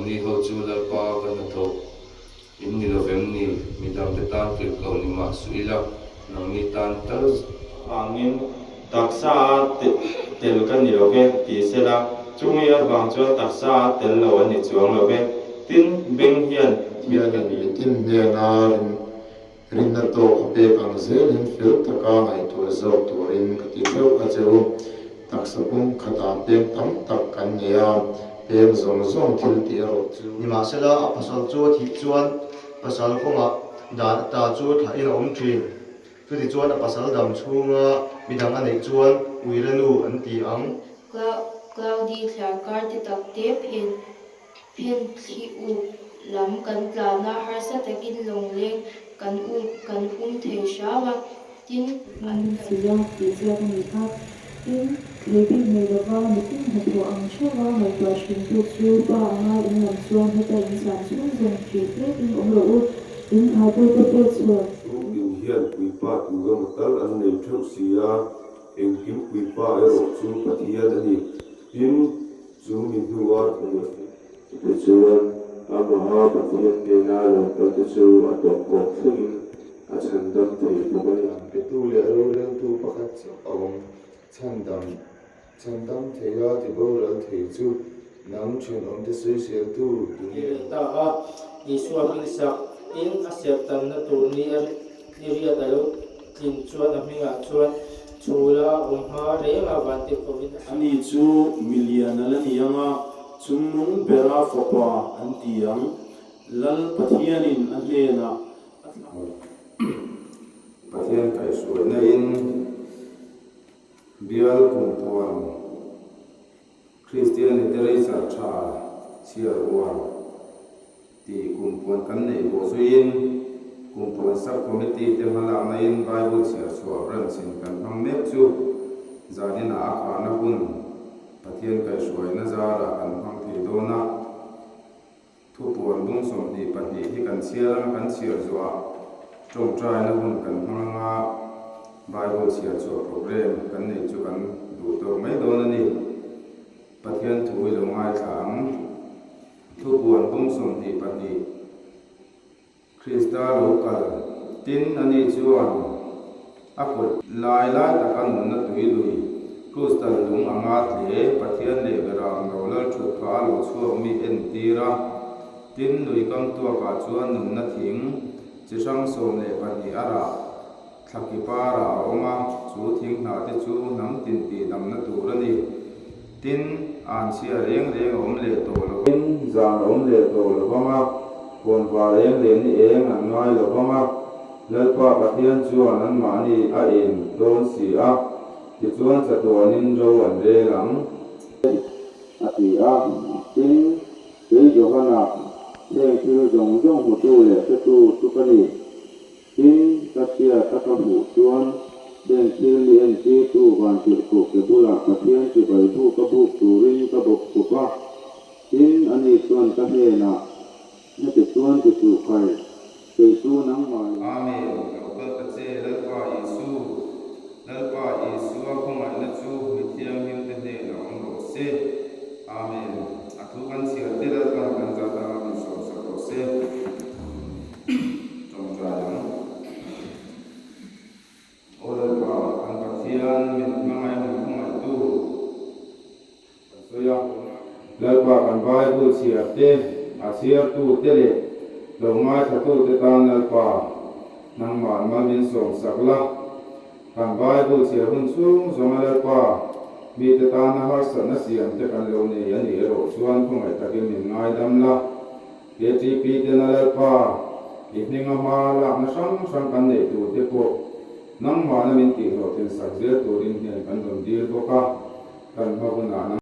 Nangni ho chu Lalpa ka hnathawh in ni lovem ni? Midangte tan tirhkoh ni mah suh ila, nangni tan tal. Vangin taksa a tel ka ni lo ve, ti sela, chumi avang chuan taksa a tel lo a ni chuang lo ve. Tin, beng hian. Pathianin mitin hnena rinna tawk a pek ang zelin fel taka ngaihtuah zawk turin ka ti theuh a che u. Taksa pum khatah peng tam tak kan nei a, peng zawng zawng thil tih erawh chu. Nimahsela, a pasal chu a thih chuan pasal kawngah dan ata chu thlahin a awm thin. Chutichuan a pasal dam chhunga midang a neih chuan uire nu an ti ang. Cloudy thliarkar te tak te phen phen thli up lam kan tlan a, harsa takin lawngleng kan up kan hum thei hram a, tin, An inchilh a tih ziak a ni kha. Tin, lei bik nei lova mitin hnathawh ang theuha ngaihtuah hrintu chu pa anga in lam chuan heta in cham chhung zawng hrih hlekin awm rawh u, in thahtute pek chhuak. Chhungtin hian puipa tu emaw tal an nei theuh si a, engkim puipa erawh chu Pathian a ni. Tin, chu mi hnua thawh. Chutichuan, amaha Pathian hnena lo kalte chu a tawpkhawk thlengin a chhandam thei bawk a ni. Petu leh roreltu pakhat chauh a awm. Chhandam, chhandam theia tiboral thei chu nang thenawmte sawiseltu tu nge? Ni leh ta a, Isua hming sak in a serh tanna tur ni a ni riat a lo tlin chuan a hmingah chuan chhula a awm hma reng a vantirhkovin a Ani chu milian a la ni ang a, chungnung bera fapa an ti ang. Lal Pathianin a hnenah a thlah. Pathian kaihhruaina in bial kumpuan Kristian literature tha chhiar uar tih kumpuan kan neih bawh zuiin kumpuan sub-committee te hmalakna in Bible chhiar chhuah branch in kan hmang mek chu zaninah a kharna hun Pathian kaihhruaina zarah kan hmang thei dawn a. Thupuan bung 22 hi kan chhiar anga kan chhiar zuah tawngtaina hun kan hmang anga Bible chhiar chhuah program kan neih chu kan duh tawk mai dawn a ni. Pathian thu i lo ngaithla ang. Thupuan bung 22. Krista lo kal tin ani chuan a kawt lai lai taka nunna tui lui, Krustal lung anga tle, Pathian leh Beram lo lal thut kha a lo chhuak mi entir a. Tin, lui kam tuakah chuan nunna thing chi hrang 12 a rah Thlaki parah a awm a, chu thing hna te chu hnam tin tih damna tur a ni. Tin, an chhia reng reng a awm leh tawh lo. Tin, zan a awm leh tawh lo vang a, kawnva reng leh ni eng an ngai lo vang a, Lalpa Pathian chuan anmahni a en dawn si a, tichuan chatuanin ro an rel ang. A ti a. Tin, kei Johana, heng thil zawng zawng hmutu leh hretu chu ka ni. Tin, ka hriat a ka hmuh chuan heng thil mi entirtu vantirhkoh ke bulah Pathian chibai buk a buk turin ka bawk khup a. Tin, ani chuan ka hnenah, Heti chuan ti suh khai, kei chu nangmah leh. Amen, lo kal ta che Lalpa Isu. Lalpa Isua khawngaihna chu mi thianghlimte hnenah awm rawh se. Amen. A thu kan chhiar te Lalpan kan zat anga min sawmsak rawh se. Tawngtai ang. Aw Lalpa, kan Pathian, min hmangaih min khawngaihtu kan sawi a. Lalpa kan Bible chhiar te, a chhiartu te leh lo ngaithlatu te tan Lalpa, nangmah mal min sawmsak la. Kan Bible chhiar hun chhung zawnga Lalpa, mite tana harsatna siam te kan lo nei a nih erawh chuan khawngaih takin min ngaidam la. KTP tena Lalpa, i hminga hma lakna hrang hrang kan neih tur te pawh nangmahna min tihhlawhtlin sak zel turin hnen kan rawn dil bawk a, kan hma hunah nang.